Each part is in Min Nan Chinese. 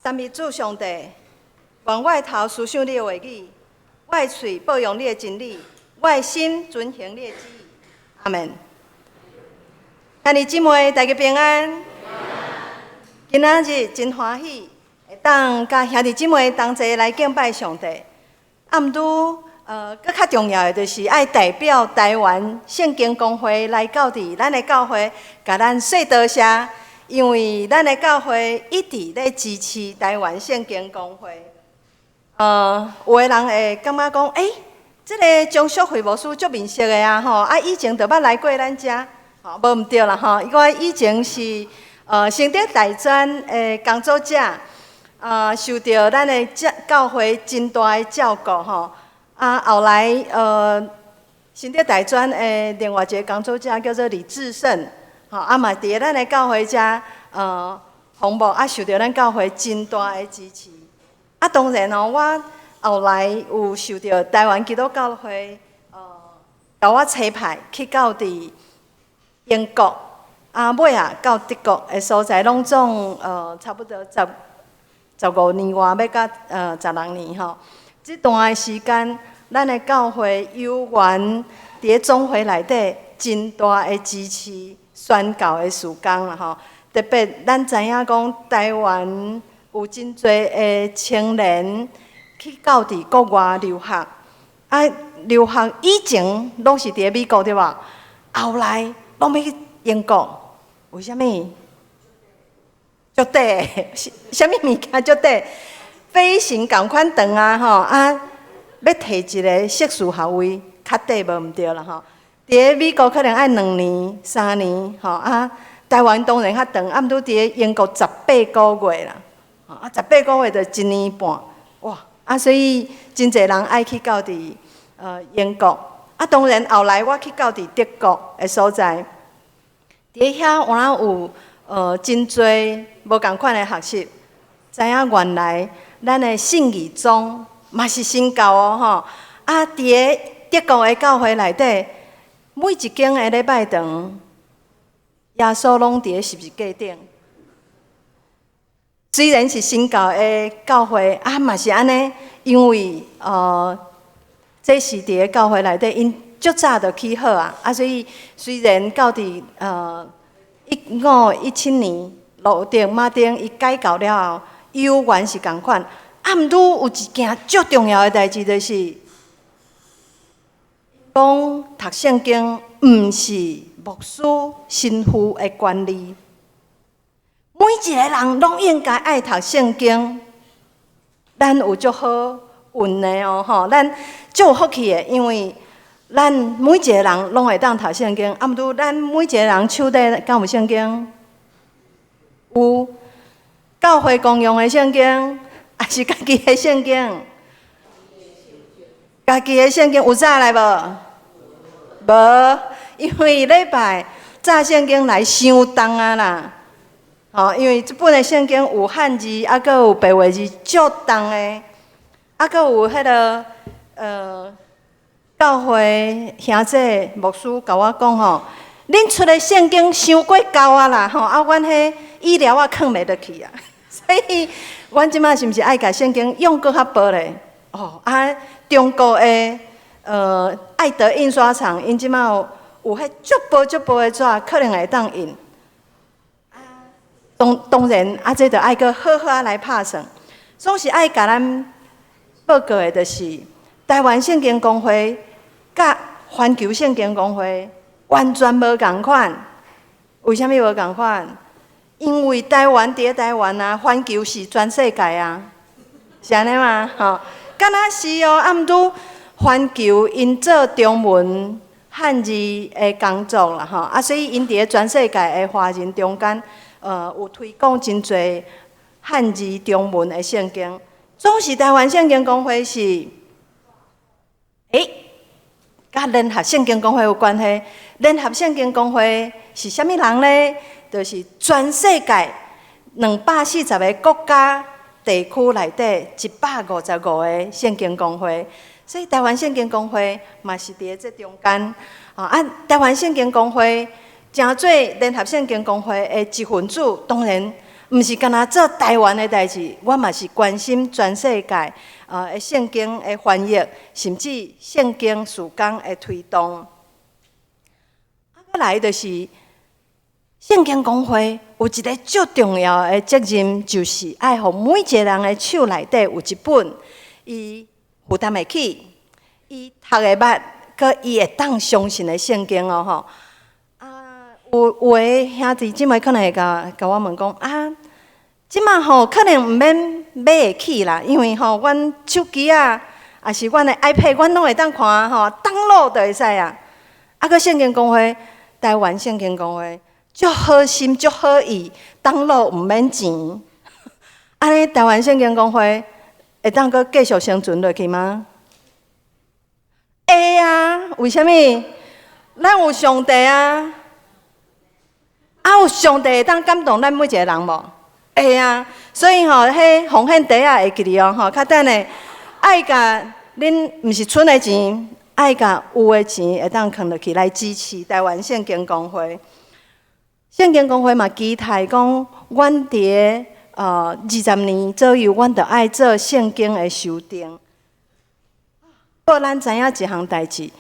三一主上帝，願我的頭思想你的話語，我的喙報揚你的真理，我的心遵行你的旨意。阿門。兄弟姊妹，大家平安。今仔日真歡喜，會當佮兄弟姊妹同齊來敬拜上帝。啊，毋拄，閣較重要的就是愛代表台灣聖經公會來到佇咱的教會，共咱說多謝，因為咱的教會一直咧支持台灣聖經公會。有的人會感覺講，欸，這个張淑慧牧師足面熟的啊，吼，啊，以前就捌來過咱遮，吼，無毋對啦，吼，我以前是成德大專的工作者，受著咱的教會真大的照顧，吼，啊，後來成德大專的另外一个工作者叫做李志勝，吼，啊嘛佇咧咱的教會遮服務，啊，受著咱教會真大的支持。啊，當然哦，我後來有受著台灣基督教會共我差派去到佇英國，啊，尾仔到德國的所在，攏總差不多15年外，欲到16年吼。這段的時間，咱的教會有緣佇咧總會內底真大的支持宣教的事工啦吼。特別咱知影講台灣有真濟的青年去到佇國外留學，啊，留學以前攏是佇咧美國對無？後來攏欲去英國，為啥物？足短，啥物物件足短？飛行仝款長啊吼啊！欲提一个碩士學位較短無毋對啦吼。佇咧美國可能愛2年、3年吼啊，台灣當然較長，啊，毋過佇咧英國十八個月啦，啊，十八個月就一年半，哇！啊，所以真濟人愛去到佇英國。啊，當然後來我去到佇德國的所在，佇咧遐有哪有真濟無仝款的學習，知影原來咱的信義宗嘛是新教哦吼。啊，佇咧德國的教會內底，每一間的禮拜堂，耶穌攏佇咧十字架頂。雖然是新教的教會，啊嘛是按呢，因為這是佇咧教會內底，𪜶足早就起好啊，啊，所以雖然到佇1517年，路德馬丁伊改教了後，猶原是仝款。啊，毋過有一件足重要的代誌，就是講讀聖經毋是牧師神父的權利，每一個人攏應該愛讀聖經。咱有足好運的哦，吼，咱足有福氣的，因為咱每一個人攏會當讀聖經。啊，毋過咱每一個人手底敢有聖經？有教會公用的聖經，抑是家己的聖經？家己的聖經有紮來無？無，因為禮拜紮聖經來傷重啊啦。吼，因為這本的聖經有漢字，啊，閣有白話字，足重的，啊，閣有彼个教會兄姊牧師共我講吼，恁出的聖經傷過厚啊啦，吼，啊，阮彼椅料仔囥袂落去啊，所以，阮這擺是毋是愛共聖經用閣較薄咧？哦，啊，中國的愛德印刷廠，𪜶這擺有彼足薄足薄的紙，可能會當印。當當然，啊，這著愛閣好好仔來拍算。總是愛共咱報告的，就是台灣聖經公會佮環球聖經公會完全無仝款。為啥物無仝款？因為台灣佇咧台灣啊，環球是全世界啊，是按呢嗎？吼，敢若是哦，啊，毋過環球𪜶做中文漢字的工作啦，吼，啊，所以𪜶佇咧全世界的華人中間，有推廣真濟漢字中文的聖經。總是台灣聖經公會是，欸，佮聯合聖經公會有關係。聯合聖經公會是啥物人咧？就是全世界240個國家地區內底155個聖經公會。所以台灣聖經公會嘛是佇咧這中間。啊，台灣聖經公會成做聯合聖經公會的一份子，當然毋是干焦做台灣的代誌，我嘛是關心全世界的聖經的翻譯，甚至聖經事工的推動。過來就是聖經公會有一个足重要的責任，就是愛予每一个人的手內底有一本伊負擔會起、伊讀會捌、閣伊會當相信的聖經哦吼。有有的兄弟姊妹可能會共我問講啊，這馬吼可能毋免買會起啦，因為吼阮手機啊，抑是阮的 iPad，阮攏會當看吼，download 就會使啊。啊，閣聖經公會，台灣聖經公會，足好心足好意，download 毋免錢。按呢，台灣聖經公會會當閣繼續生存落去嗎？會啊，為啥物？咱有上帝啊！啊，有上帝會當感動咱每一个人無？會啊，所以吼，彼奉獻袋仔會記得哦，吼，較等下愛共恁毋是賰的錢，愛共有的錢會當囥落去來支持台灣聖經公會。聖經公會嘛期待講，阮佇个20年左右，阮就愛做聖經的修訂。不過咱知影一項代誌，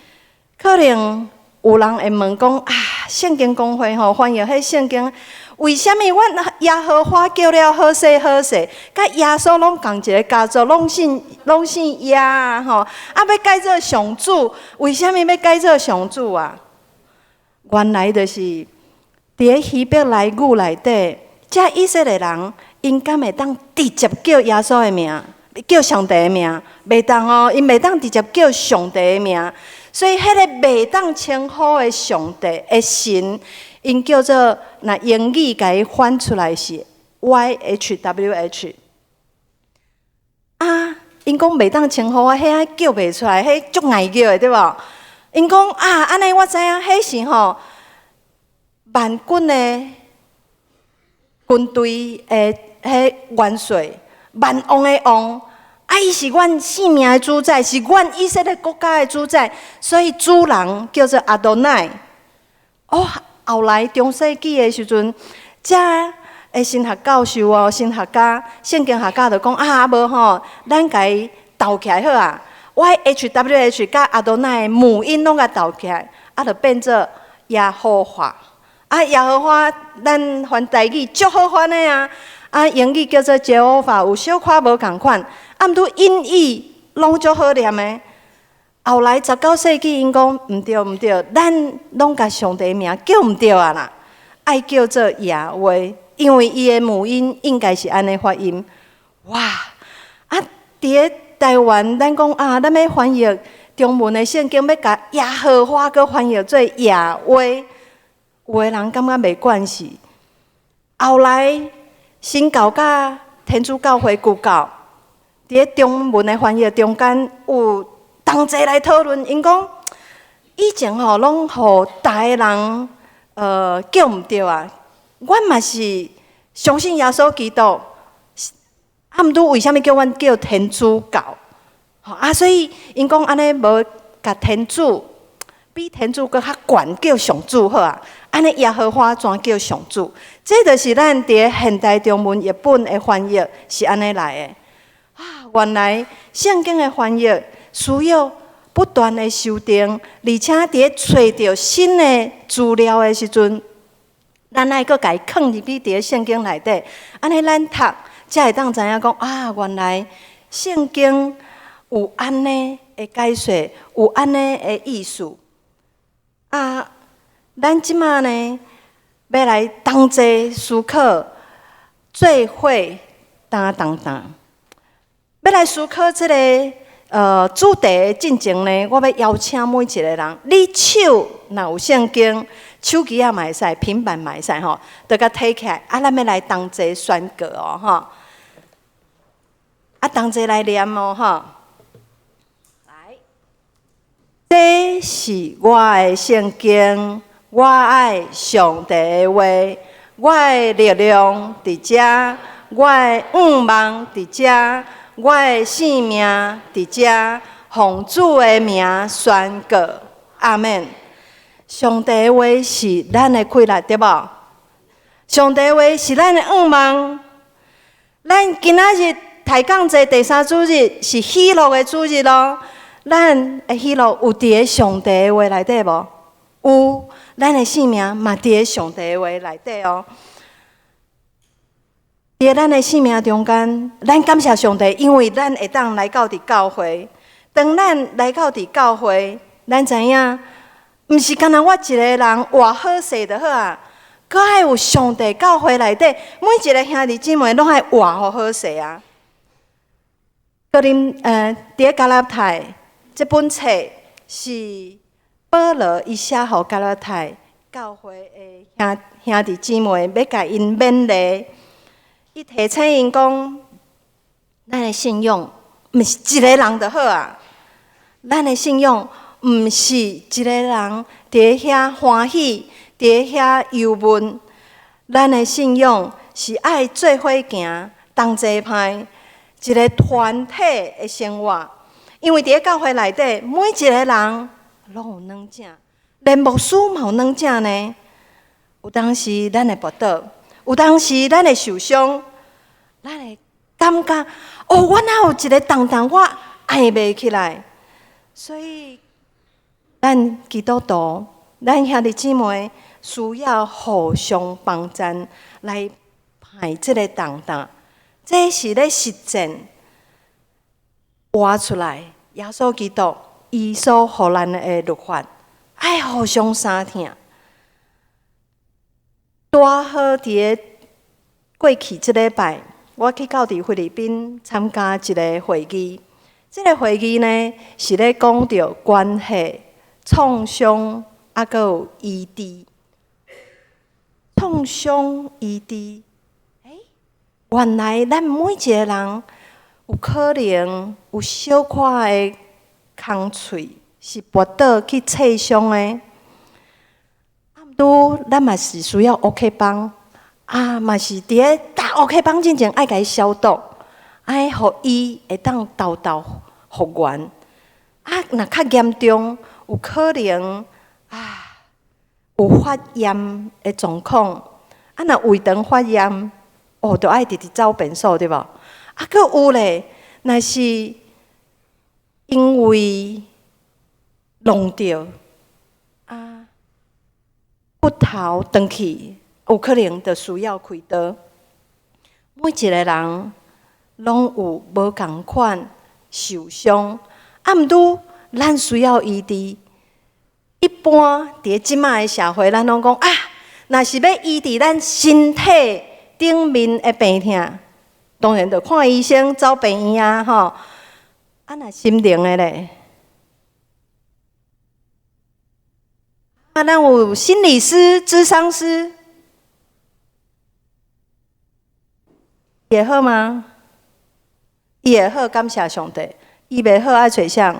可能有人會問講啊，聖經公會吼翻譯彼聖經，為啥物阮耶和華叫了好勢好勢，佮耶穌攏仝一个家族，攏姓耶啊吼，啊欲改做上主，為啥物欲改做上主啊？原來就是佇咧希伯來語內底，這以色列人𪜶敢會當直接叫耶穌的名，叫上帝的名，袂當哦，𪜶袂當直接叫上帝的名。所以，彼个袂當稱呼的上帝的神，𪜶叫做若英語共伊翻出來是 YHWH。啊，𪜶講袂當稱呼啊，彼個叫袂出來，彼足礙叫的對無？𪜶講啊，按呢我知影，彼是吼萬軍的軍隊的彼元帥，萬王的王。啊！伊是阮性命的主宰，是阮以色列國家的主宰，所以主人叫做阿多乃。哦，後來中世紀的時陣，遮的神學教授哦，神學家、聖經學家就講啊，無吼，咱共伊鬥起來好啊。YHWH 佮阿多乃的母音攏共鬥起來，啊，就變做耶和華。啊，耶和華，咱翻台語足好翻的啊。啊，英語叫做 Jehovah，有小可無仝款。啊，毋過音譯攏足好念的。後來19世紀，𪜶講毋對毋對，咱攏共上帝名叫毋對啊啦，愛叫做耶和，因為伊的母音應該是按呢發音。哇！啊，佇咧台灣，咱講啊，咱欲翻譯中文的聖經，欲共耶和華閣翻譯做耶和，有的人感覺袂慣勢。後來新教佮天主教會舊教，佇咧中文的翻譯中間有同齊來討論，𪜶講以前吼攏予逐个人叫毋對啊。阮嘛是相信耶穌基督，啊，毋過為啥物叫阮叫天主教？吼啊，所以𪜶講按呢無共天主比天主閣較懸叫上主好啊。按呢耶和華轉叫上主，這就是咱佇咧現代中文譯本的翻譯是按呢來的。啊，原來聖經的翻譯需要不斷的修訂，而且佇咧揣著新的資料的時陣，咱愛閣共伊囥入去佇咧聖經內底，按呢咱讀才會當知影講啊，原來聖經有按呢的解說，有按呢的意思。啊，咱這馬呢，欲來同齊思考做伙擔重擔。欲來思考這个主題進前呢，我欲邀請每一个人，你手若有聖經，手機仔嘛會使，平板嘛會使吼，就共提起來。啊，咱欲來同齊宣告哦，吼。啊，同齊來念哦，吼。來，這是我的聖經，我愛上帝的話，我的力量佇遮，我的盼望佇遮，我的性命佇遮，奉主的名宣告，阿們。上帝的話是咱的氣力，對無？上帝話是咱的向望。咱今仔日抬槓節第三主日是喜樂的主日咯。咱的喜樂有佇咧上帝的話內底無？有，咱的性命嘛佇咧上帝的話內底哦。佇咱的生命中間，咱感謝上帝，因為咱會當來到佇教會。當咱來到佇教會，咱知影，毋是干焦我一个人活好勢就好啊，閣愛有上帝教會內底每一个兄弟姊妹攏愛活予好勢啊。哥林佇咧加拉太這本冊是保羅伊寫予加拉太教會的兄弟姊妹，欲共𪜶勉勵。伊提醒𪜶講，咱的信仰毋是一个人就好啊，咱的信仰毋是一个人佇遐歡喜，佇遐憂悶。咱的信仰是愛做伙行，同齊攀，一个團體的生活。因為佇咧教會內底，每一个人攏有軟正，連牧師嘛有軟正呢。有當時咱會跋倒，有當時咱會受傷，咱會感覺哦，我哪有一个重擔，我愛袂起來。所以，咱基督徒，咱兄弟姊妹需要互相幫贊來排這个重擔。這是咧實踐活出來，耶穌基督伊所予咱的律法，愛互相相疼。拄好佇咧過去這禮拜，我去到佇菲律賓參加一个會議。這个會議呢，是咧講著關係創傷，猶閣有醫治。創傷醫治，欸，原來咱每一个人有可能有小可的空喙是跋倒去切傷的。啊，毋拄咱嘛是需要烏克邦，啊，嘛是佇咧打烏克邦進前愛共伊消毒，愛予伊會當沓沓復原。啊，若較嚴重，有可能啊有發炎的狀況。啊，若胃腸發炎，哦，就愛直直走便所，對無？啊，閣有咧，若是因為弄著啊骨頭斷去，有可能就需要開刀。每一個人攏有無仝款受傷，啊，毋拄咱需要醫治。一般佇咧這擺的社會，咱攏講啊，若是欲醫治咱身體頂面的病痛，當然就看醫生、走病院啊，吼。啊，若心靈的咧，啊，咱有心理師、諮商師，會好嗎？伊會好，感謝上帝。伊袂好，愛揣誰？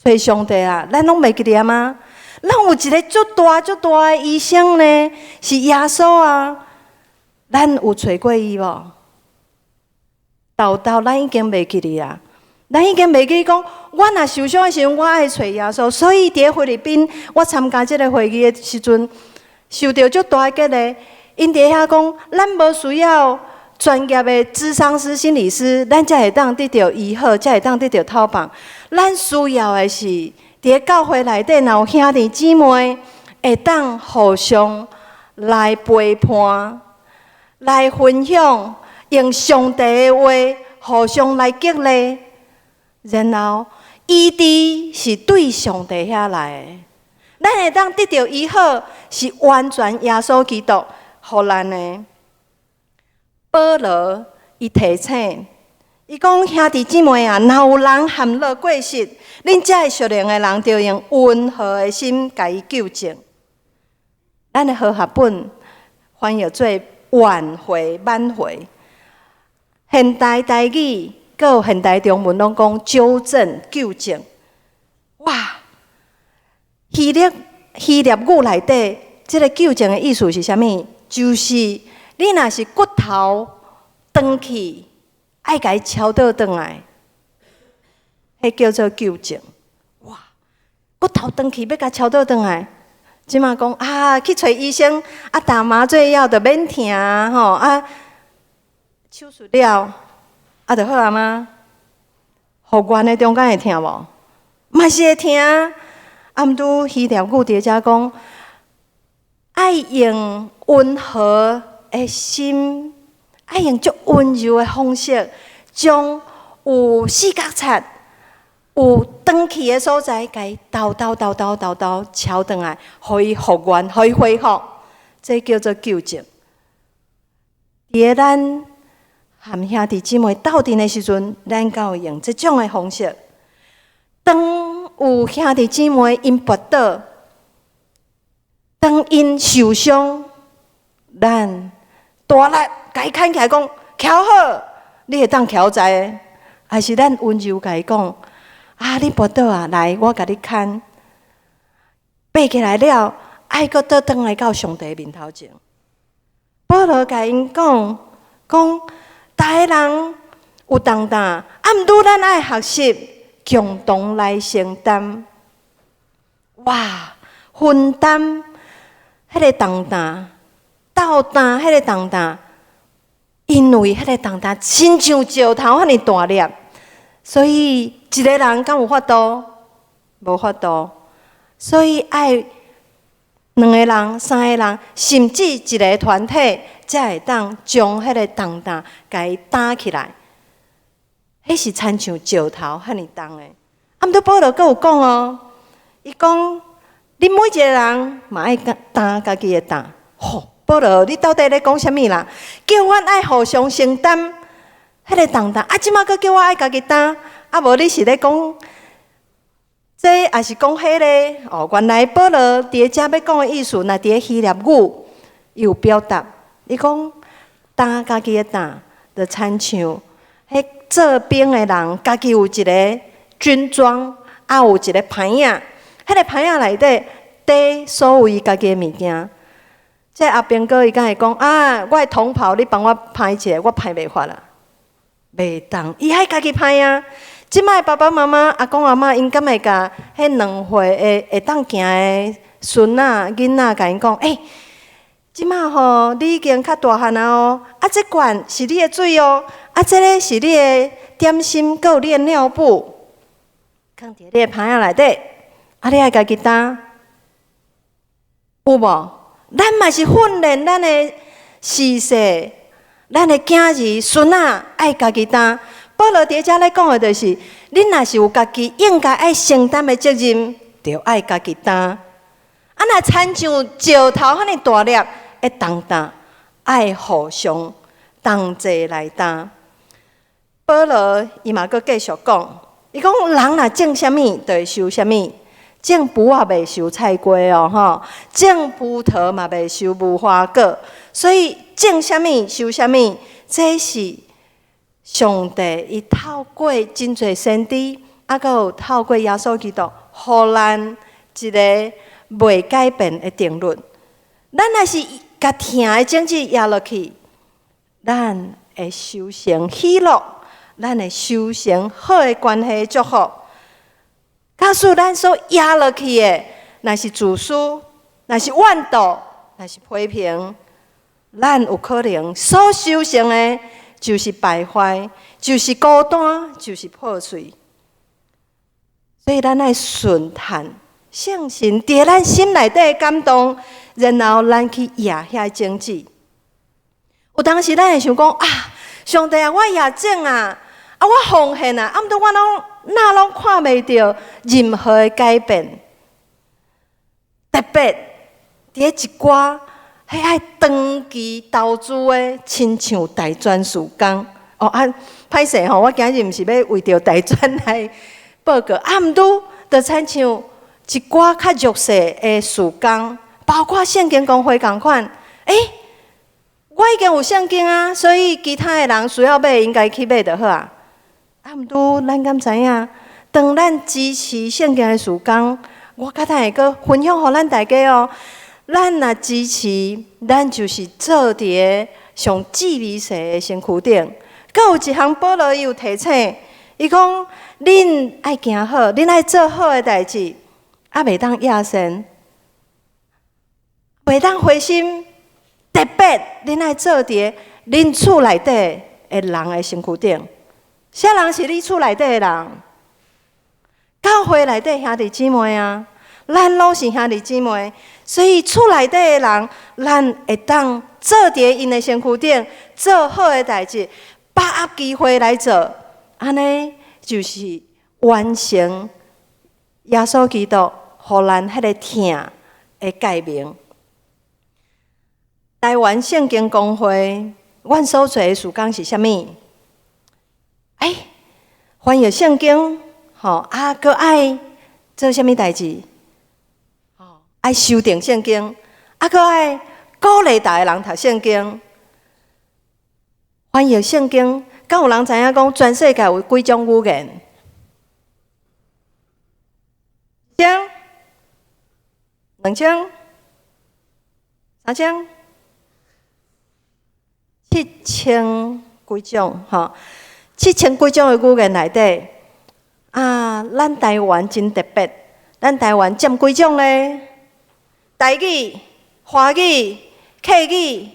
揣上帝啊！咱攏袂記得嗎？咱有一个足大足大的醫生呢，是耶穌啊！咱有揣過伊無？沓沓咱已經袂記得啊！咱已經袂記講，我若受傷的時陣，我愛揣耶穌。所以佇咧菲律賓，我參加這个會議的時陣，受著足大的激勵。𪜶佇遐講，咱無需要專業的諮商師、心理師，咱才會當得著醫好，才會當得著透放。咱需要的是，佇咧教會內底，若有兄弟姊妹會當互相來陪伴、來分享，用上帝的話互相來激勵，然後醫治是對上帝遐來的。咱會當得著醫好，是完全耶穌基督予咱的。保羅伊提醒，伊講兄弟姊妹啊，若有人陷落過失，恁這个屬靈的人，著用溫和的心共伊糾正。咱的和合本翻譯做挽回、挽回。現代台語、閣有現代中文攏講糾正、糾正。哇！希臘語內底，這个糾正的意思是啥物？就是你若是骨頭斷去，愛共伊敲倒轉來，彼叫做糾正。哇！骨頭斷去欲共敲倒轉來，這馬講啊，去揣醫生啊，打麻醉藥就免疼吼啊，手術了啊，就好啊嗎？復原的中間會疼無？嘛是會疼。啊，毋拄希臘語佇遮講，愛用溫和的心，愛用足溫柔的方式，將有四角擦、有斷去的所在，共伊沓沓沓沓沓沓撨轉來，予伊復原，予伊恢復，這叫做糾正。佇咧咱和兄弟姊妹鬥陣的時陣，咱敢有用這種的方式？當有兄弟姊妹𪜶跋倒，當𪜶受傷，咱大力共伊牽起來講，徛好，你會當徛在的，還是咱溫柔共伊講，啊，你跋倒啊，來，我共你牽，爬起來了，愛閣倒轉來到上帝面頭前。保羅共𪜶講，講逐个人有重擔，啊，毋拄咱愛學習共同來承擔。哇，分擔彼个重擔，鬥擔彼個重擔，因為彼個重擔親像石頭遐爾大粒，所以一个人敢有法度？無法度，所以愛兩个人、三个人，甚至一个團體，才會當將彼个重擔共伊擔起來。彼是親像石頭遐爾重的。啊，毋過保羅閣有講哦，伊講恁每一个人嘛愛擔家己的擔。吼，保羅，你到底咧講啥物啦？叫阮愛互相承擔彼个重擔，啊，這馬閣叫我愛家己擔，啊，無你是咧講這，抑是講彼个？哦，原來保羅佇遮欲講的意思，若佇咧希臘語，伊有表達，伊講擔家己的擔，就親像彼做兵的人，家己有一个軍裝，啊有一个牌仔，彼个牌仔內底綴所有伊家己的物件。這阿兵哥伊敢會講啊，我的同袍你幫我芳一下，我芳袂發啦，袂當，伊愛家己芳啊。這擺爸爸媽媽、阿公阿嬤，𪜶敢會共彼2歲會會當行的孫仔、囡仔，共𪜶講，欸，這擺吼，你已經較大漢啊哦，啊，這罐是你的水哦，啊，這个是你的點心，閣有你的尿布，囥佇你的牌仔內底，啊，你愛家己擔，有無？咱嘛是訓練咱的序細，咱的囝兒、孫仔愛家己擔。保羅佇遮咧講的就是，恁若是有家己應該愛承擔的責任，就愛家己擔。啊，若親像石頭遐爾大粒的重擔，愛互相同齊來擔。保羅伊嘛閣繼續講，伊講人若種啥物，就會收啥物。種匏仔袂收菜瓜哦，吼！種葡萄嘛袂收無花果。所以種啥物收啥物，這是上帝伊透過真濟先知，啊，閣有透過耶穌基督，予咱一个袂改變的定律。咱若是共疼的種子壓落去，咱會收成喜樂，咱會收成好的關係祝福。假使咱所壓落去的，若是自私，若是怨妒，若是批評，咱有可能所收成的，就是敗壞，就是孤單，就是破碎。所以咱愛順趁聖神佇咱心內底的感動，然後咱去壓遐種子。有當時咱會想講啊，上帝啊，我也種啊，啊，我奉獻啊，啊，毋過我攏哪攏看袂著任何的改變。特別佇咧一寡彼愛長期投資的，親像大專事工。哦啊，歹勢吼，我今日毋是欲為著大專來報告，啊，毋拄就親像一寡較弱勢的事工，包括聖經公會仝款，欸，我已經有聖經啊，所以其他的人需要買，應該去買就好啊。啊，毋拄咱敢知影？當咱支持聖經的事工，我較等會閣分享予咱大家哦。咱若支持，咱就是做佇个上致微細的身軀頂。閣有一項，保羅伊有提醒，伊講：恁愛行好，恁愛做好的代誌，啊，袂當壓身。袂當灰心，特別恁愛做佇恁厝內底的人的身軀頂。啥人是你厝內底的人？教會內底兄弟姊妹啊，咱攏是兄弟姊妹，所以厝內底的人，咱會當做佇𪜶的身軀頂，做好的代誌，把握機會來做，按呢就是完成耶穌基督予咱彼个疼的誡命。台灣聖經公會，阮所做的事工是啥物？欸，翻譯聖經，吼啊，閣愛做啥物代誌？愛修訂聖經，啊，閣愛鼓勵逐个人讀聖經。翻譯聖經，敢有人知影講全世界有幾種語言？一千、2000、3000、7000幾種，吼，七千幾種的語言內底，啊，咱台灣真特別，咱台灣佔幾種咧？台語、華語、客語、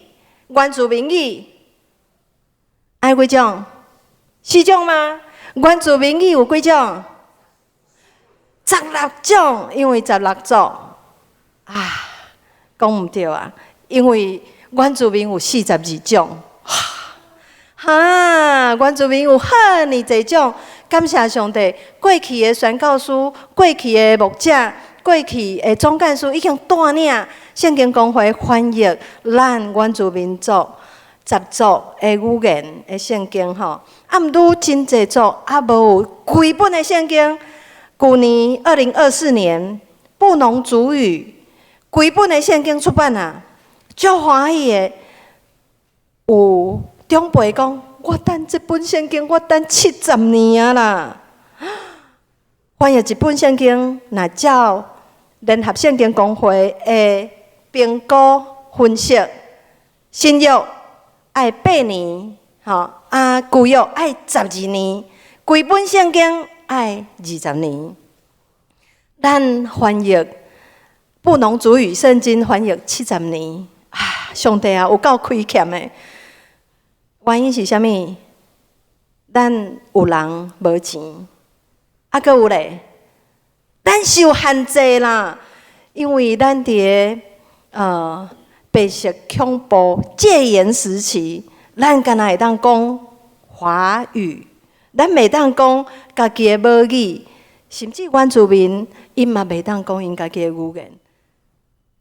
原住民語，愛幾種？四種嗎？原住民語有幾種？16種，因為十六族啊，講毋對啊，因為原住民有42種，哈，原住民有遐爾濟種。感謝上帝，過去的宣教師、過去的牧者、過去的總幹事已經帶領聖經公會翻譯咱原住民族十族的語言的聖經吼。啊，毋過真濟族猶無有規本的聖經。舊年2024年，布農族語規本的聖經出版啊，足歡喜的。有長輩講，我等這本聖經，我等70年啊啦。翻譯一本聖經，若照聯合聖經公會的評估分析，新約愛8年，吼啊，舊約愛12年，規本聖經愛20年。咱翻譯布農族語聖經翻譯七十年，啊，上帝啊，有夠虧欠的。原因是啥物？咱有人無錢，啊，閣有咧，咱受限制啦，因為咱佇个白色恐怖戒嚴時期，咱敢若會當講華語，咱袂當講家己的母語，甚至原住民𪜶嘛袂當講𪜶家己的語言。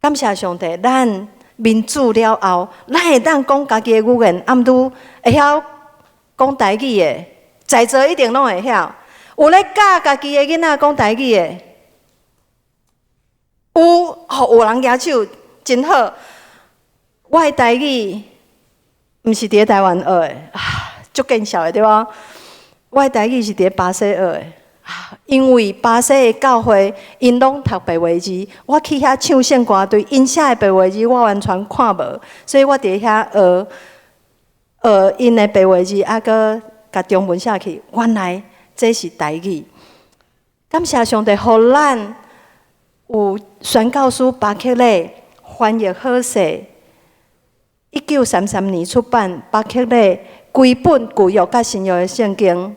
感謝上帝，咱民主了後，咱會當講家己的語言，啊，毋過會曉講台語的，在座一定攏會曉。有咧教家己的囡仔講台語的，有，吼，有人舉手，真好。我的台語毋是佇咧台灣學的，啊，足見笑的對無？我的台語是佇咧巴西學的，因為巴西的教會𪜶攏讀白話字，我去遐唱聖歌隊，𪜶寫的白話字我完全看無，所以我佇遐學學𪜶的白話字，啊，閣共中文寫去，原來這是台語。感謝上帝，予咱有宣教師巴克禮翻譯好勢，1933年出版巴克禮規本舊約佮新約的聖經，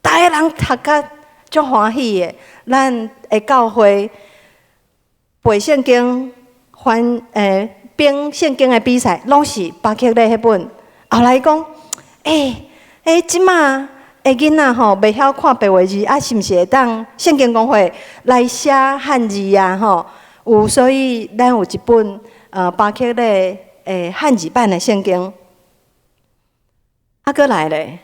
逐个人讀甲足歡喜的。咱的教會背聖經、翻編聖經的比賽，攏是巴克禮彼本。後來講，欸欸，這馬的囡仔吼，袂曉看白話字，啊，是毋是會當聖經公會來寫漢字啊？吼，有，所以咱有一本巴克禮的漢字版的聖經。啊，閣來咧，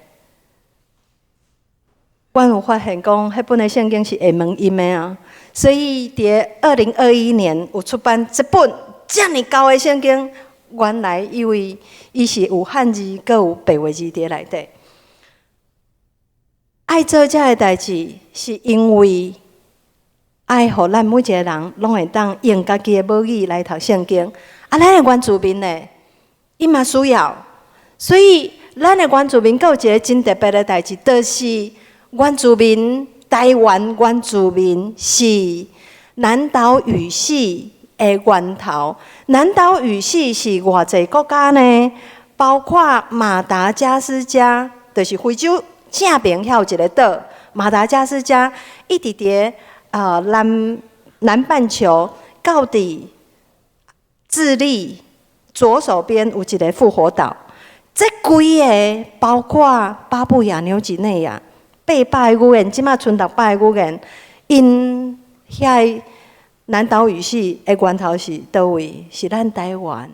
阮有發現講，彼本的聖經是廈門印的啊，所以佇2021年有出版這本遮爾厚的聖經，原來因為伊是有漢字，閣有白話字佇內底。愛做這个代誌，是因為愛予咱每一个人攏會當用家己的母語來讀聖經。啊，咱的原住民呢，伊嘛需要，所以咱的原住民閣有一个真特別的代誌，就是原住民台灣原住民是南島語系的源頭。南島語系是偌濟國家呢？包括馬達加斯加，就是非洲正邊遐有一个島，馬達加斯加，一直佇南半球到佇智利左手邊有一个復活島。這幾个包括巴布亞紐幾內亞800个語言，這馬賰600个語言，𪜶遐南島語系的源頭是佗位？是咱台灣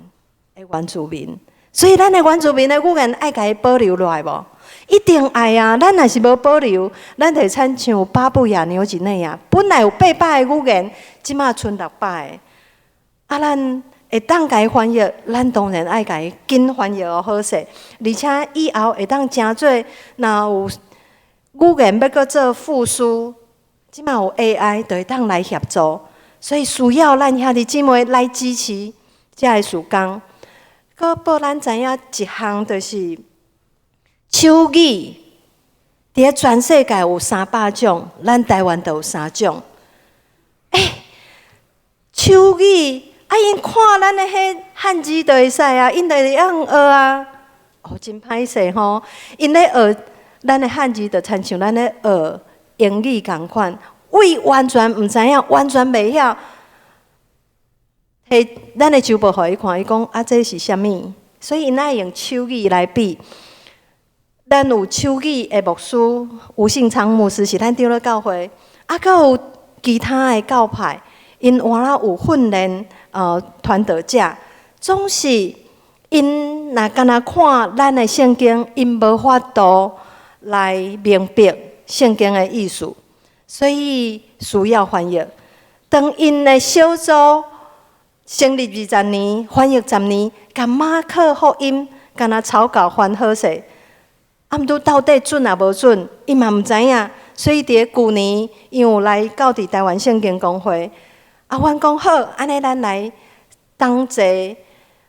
的原住民。所以咱的原住民的語言愛共伊保留落來無？一定愛啊！咱若是無保留，咱就會親像巴布亞紐幾內亞，本來有八百个語言，這馬賰六百个。啊，咱會當共伊翻譯，咱當然愛共伊緊翻譯予好勢，而且以後會當誠做，若有語言欲閣做復甦，這馬有 AI 就會當來協助，所以需要咱兄弟姊妹來支持這个事工。閣報咱知影一項，就是手語，佇咧全世界有300種，咱台灣就有三種。欸，手語。啊！𪜶看咱的彼漢字就會使啊，𪜶就會用學啊。哦，真歹勢吼！𪜶咧學咱的漢字，就親像咱咧學英語仝款，對完全毋知影，完全袂曉。彼咱的周報予伊看，伊講啊，這是啥物？所以𪜶愛用手語來比。咱有手語的牧師吳信昌牧師是咱長老教會，啊，閣有其他的教派，𪜶換了有訓練。傳道者總是𪜶若干焦看咱的聖經，𪜶無法度來明白聖經的意思，所以需要翻譯。當𪜶的小組成立20年，翻譯10年，共馬可福音干焦草稿翻好勢，啊，毋過到底準抑無準，伊嘛毋知影。所以佇咧舊年，伊有來到佇台灣聖經公會。啊，阮講好，按呢咱來同齊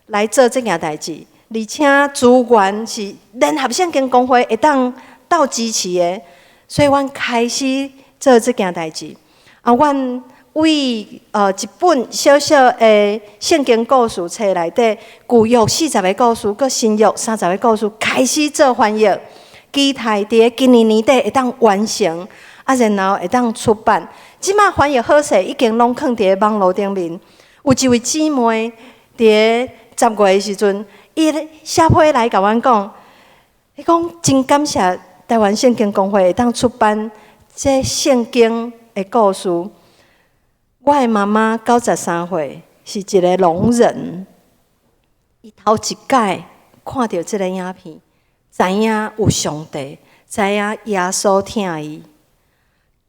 來做這件代誌，而且資源是聯合聖經公會會當鬥支持的，所以阮開始做這件代誌。啊，阮為一本小小的聖經故事冊內底，舊約40個故事，閣新約30個故事，開始做翻譯，期待佇咧今年年底會當完成，啊，然後會當出版。這馬翻譯好勢，已經攏囥佇咧網路頂面。有一位姊妹佇咧10月的時陣，伊寫批來共阮講，伊講真感謝台灣聖經公會會當出版這聖經的故事。我的媽媽93歲，是一个聾人。伊頭一擺看著這个影片，知影有上帝，知影耶穌疼伊。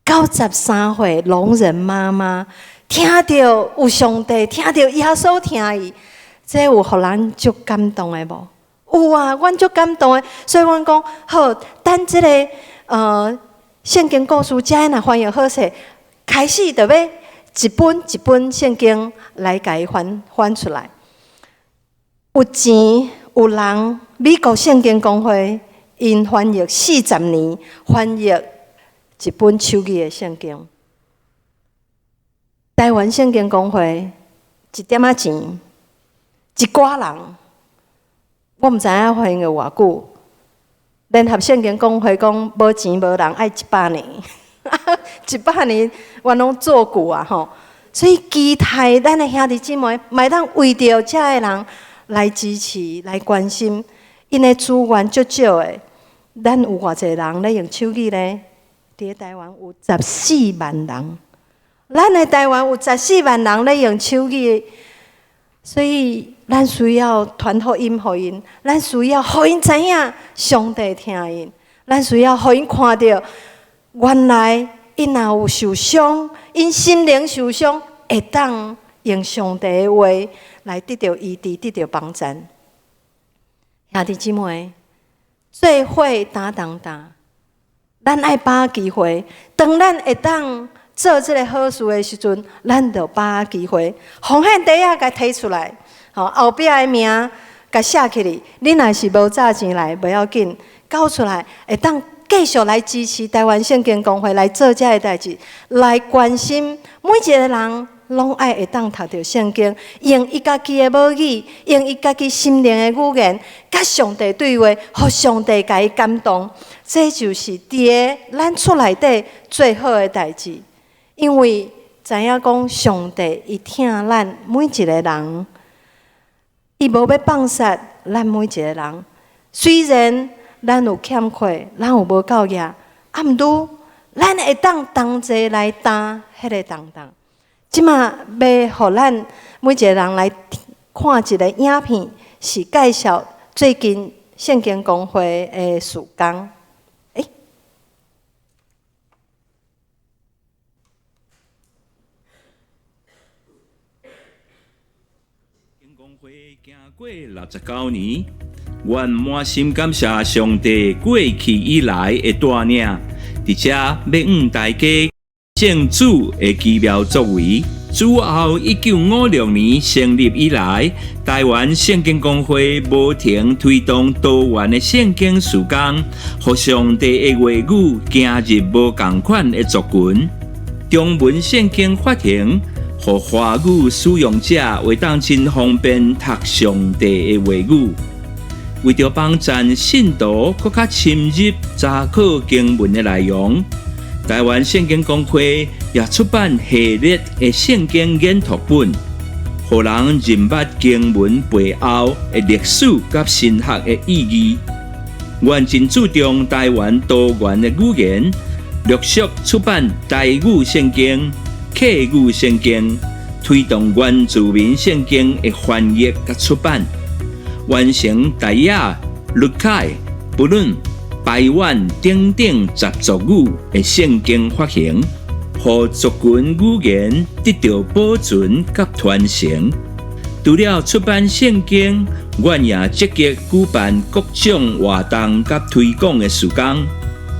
93歲聾人媽媽聽著有上帝，聽著耶穌疼伊，這有予咱足感動的無？有啊，阮足感動的。所以阮講好，等這个聖經故事遮若翻譯好勢，開始就欲一本一本聖經來共伊翻翻出來。有錢有人，美國聖經公會𪜶翻譯40年，翻譯一本手語的聖經。台灣聖經公會一點仔錢，一寡人，我毋知影翻譯偌久。聯合聖經公會講無錢無人愛100年，100年我攏做久啊吼。所以期待咱的兄弟姊妹，嘛會當為著遮的人來支持、來關心，𪜶的資源足少的，咱有偌濟人咧用手語咧？佇咧台灣有14萬人，咱的台灣有十四萬人咧用手語，所以咱需要傳福音予𪜶，咱需要予𪜶知影上帝疼𪜶，咱需要予𪜶看著原來𪜶若有受傷，𪜶心靈受傷，會當用上帝的話來得著醫治，得著幫贊。兄弟姊妹，做伙擔重擔，咱愛把握機會。當咱會當做這个好事的時陣，咱就把握機會，奉獻袋仔共提出來，吼，後壁的名共寫起來。你若是無紮錢來，無要緊，交出來會當繼續來支持台灣聖經公會來做這个代誌，來關心每一个人。攏愛會當讀著聖經，用伊家己的母語，用伊家己心靈的語言，佮上帝對話，予上帝共伊感動。這就是佇个咱厝內底最好的代誌，因為知影講上帝伊疼咱每一个人，伊無欲放殺咱每一个人。雖然咱有欠缺，咱有無夠額，啊，毋過咱會當同齊來擔彼个重擔。這馬欲予咱每一個人來看一个影片，是介紹最近聖經公會的事工。欸。經公會行過69年，阮滿心感謝上帝過去以來的帶領，佇遮欲向大家見證主的奇妙作為。自後1956年成立以來，台灣聖經公會無停推動多元的聖經事工，予上帝的話語行入無仝款的族群。中文聖經發行，予華語使用者會當真方便讀上帝的話語。為著幫助信徒閣較深入查考經文的內容，台灣聖經公會也出版系列的聖經研讀本，予人認捌經文背後的歷史佮神學的意義。阮真注重台灣多元的語言，陸續出版台語聖經、客語聖經，推動原住民聖經的翻譯佮出版，完成泰雅、魯凱、布倫、排灣等等10族語的聖經發行，予族群語言得著保存佮傳承。除了出版聖經，阮也積極舉辦各種活動佮推廣的事工。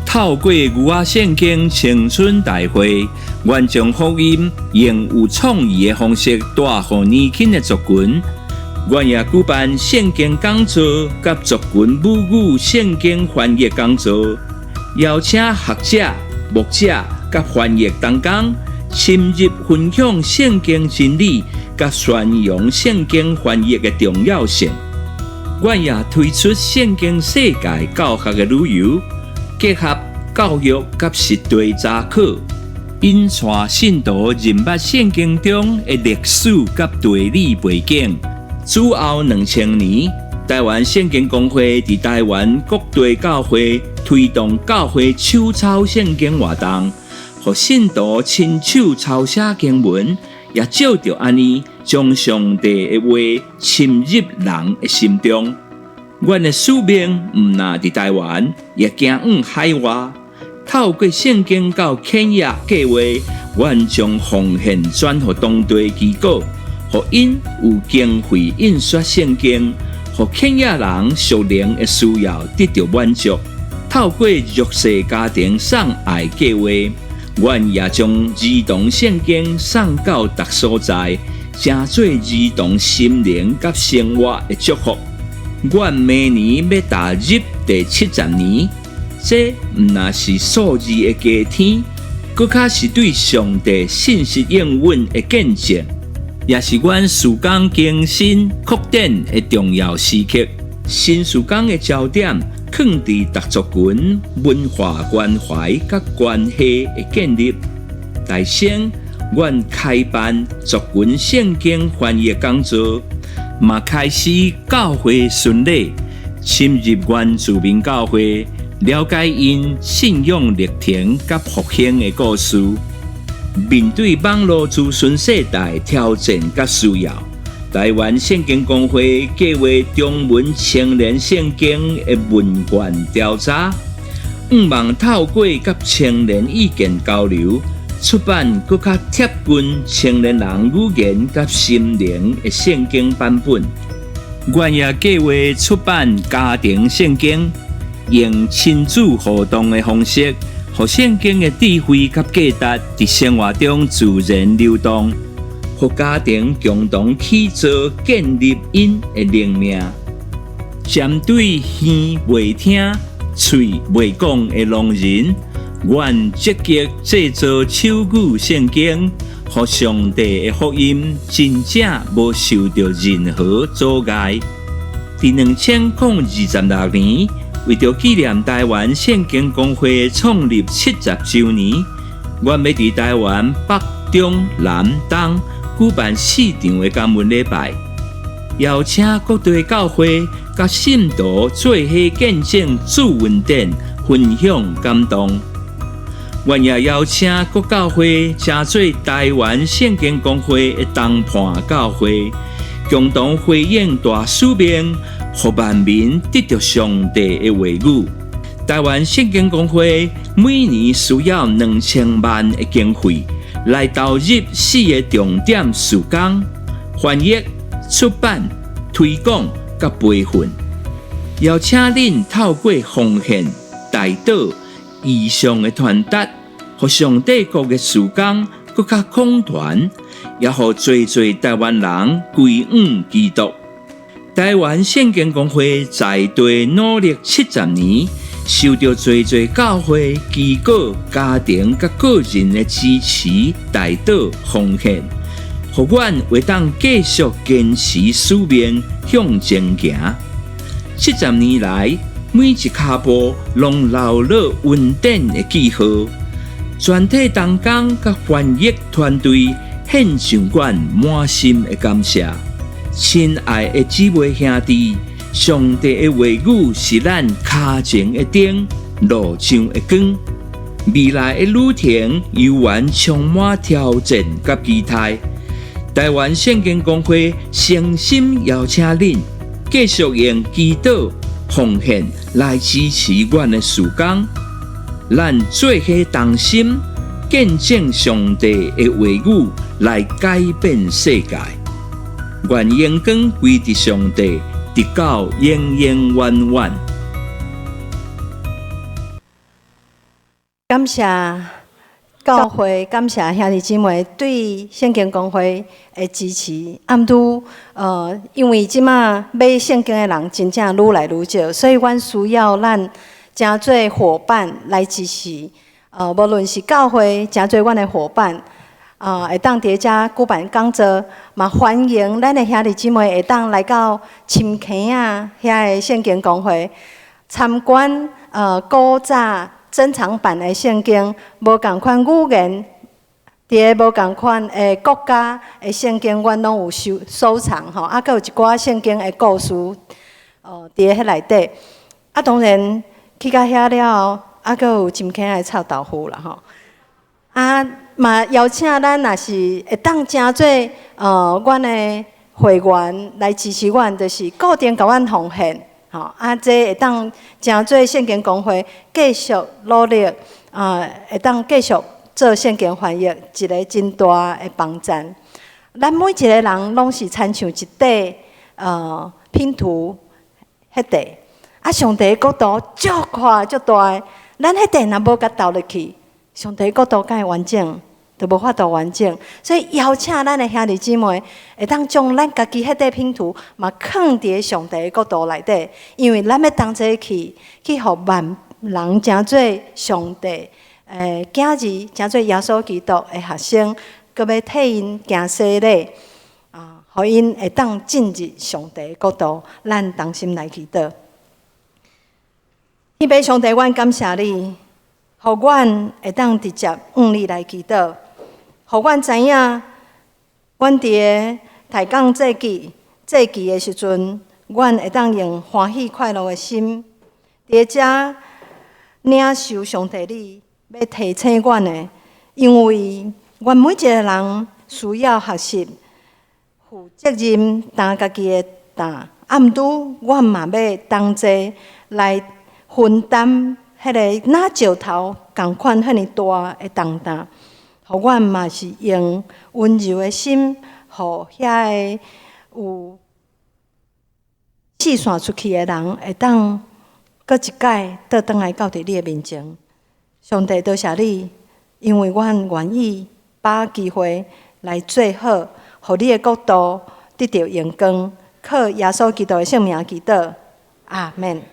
透過牛仔聖經青春大會，阮將福音用有創意的方式帶予年輕的族群。阮也舉辦聖經講座佮族群母語聖經翻譯講座，邀請學者、牧者佮翻譯同工，深入分享聖經真理佮宣揚聖經翻譯的重要性。阮也推出聖經世界教學的旅遊，結合教育佮實地查考，引帶信徒認捌聖經中的歷史佮地理背景。此後2000年，台灣聖經公會佇台灣各地教會推動教會手抄聖經活動，予信徒親手抄寫經文，也藉著按呢，將上帝的話深入人的心中。阮的使命毋但佇台灣，也行往海外。透過聖經到肯亞計劃，阮將奉獻轉予當地機構，予𪜶有經費印刷聖經，予肯亞人屬靈的需要得著滿足。透過弱勢家庭送愛計劃，阮也將兒童聖經送到逐所在，成做兒童心靈佮生活的祝福。阮明年欲踏入第70年，這毋但是數字的加添，閣較是對上帝信實應允的見證，也是阮事工更新擴展的重要時刻。新事工的焦點囥佇逐族群文化關懷佮關係的建立。大先，阮開辦族群聖經翻譯講座，嘛開始教會巡禮，深入原住民教會，了解𪜶信仰歷程佮復興的故事。面對網路資訊世代挑戰佮需要，台灣聖經公會計劃中文青年聖經的問卷調查，向望透過佮青年意見交流，出版閣較貼近青年人語言佮心靈的聖經版本。阮也計劃出版家庭聖經，用親子互動的方式，予聖經的智慧佮價值佇生活中自然流動，予家庭共同起造建立𪜶的靈命。針對耳袂聽、喙袂講的聾人，阮積極製作手語聖經，予予上帝的福音真正無受著任何阻礙。佇2026年，為著紀念臺灣聖經公會創立70週年，阮欲佇臺灣北、中、南、東舉辦四場的感恩禮拜，邀請各地教會佮信徒做伙見證主恩典，分享感動。阮也邀請各教會成做臺灣聖經公會的同伴教會，共同回應大使命，予萬民得著上帝的話語。臺灣聖經公會每年需要2000萬的經費來投入四个重點事工：翻譯、出版、推廣佮培訓。邀請恁透過奉獻、代禱異象的傳達，予上帝國的事工閣較廣傳，也予濟濟臺灣人歸向基督。臺灣聖經公會在地努力70年，受著濟濟教會、機構、家庭佮個人的支持、代禱、奉獻，予阮會當繼續堅持使命向前行。70年來，每一跤步攏留落恩典的記號。全體同工佮翻譯團隊獻上阮滿心的感謝。親愛的姊妹兄弟，上帝的話語是咱跤前的燈，路上的光。未來的旅程猶原充滿挑戰佮期待。臺灣聖經公會誠心邀請恁繼續用祈禱、奉獻來支持阮的事工。咱做伙同心，見證上帝的話語來改變世界。願榮光歸佇上帝，直到永永遠遠。感謝教會，感謝兄弟姊妹對聖經公會的支持。啊，毋拄，因為這馬買聖經的人真正愈來愈少，所以阮需要咱誠濟夥伴來支持。無論是教會，誠濟阮的夥伴，會當佇遮舉辦講座，嘛歡迎咱的兄弟姊妹會當來到深坑仔遐的聖經公會參觀。古早珍藏版的聖經，無仝款語言，佇个無仝款的國家的聖經，阮攏有收收藏吼。啊，閣有一寡聖經的故事，佇个彼內底。啊，當然去到遐了後，啊，閣有深坑仔的臭豆腐啦吼。啊，嘛邀請咱若是會當成做阮的會員來支持阮，就是固定共阮奉獻，吼，啊，這會當成做聖經公會繼續努力，啊，會當繼續做聖經翻譯，一个真大的幫贊。咱每一个人攏是親像一塊拼圖彼塊，啊，上帝國度足闊足大，咱彼塊若無共投入去，上帝國度敢會完整？就無法度完整。所以邀請咱的兄弟姊妹，會當將咱家己彼塊拼圖，嘛囥佇上帝的國度內底，因為咱欲同齊去，去予萬人成做上帝的囝兒，成做耶穌基督的學生，閣欲替𪜶行洗禮，啊，予𪜶會當進入上帝的國度。咱同心來祈禱。天父上帝，阮感謝你，予阮會當直接向你來祈禱，予阮知影，阮佇個抬槓祭祀祭祀的時陣，阮會當用歡喜快樂的心，佇遮領受上帝你欲提醒阮的，因為阮每一个人需要學習負責任擔家己的擔，啊，毋拄阮嘛欲同齊來分擔彼个若石頭仝款遐爾大的重擔，予阮嘛是用溫柔的心，予遐個有四散出去的人，會當閣一擺倒轉來到佇你的面前。上帝多謝你，因為阮願意把握機會來做好，予你的國度得著榮光，靠耶穌基督的聖名祈禱，阿們。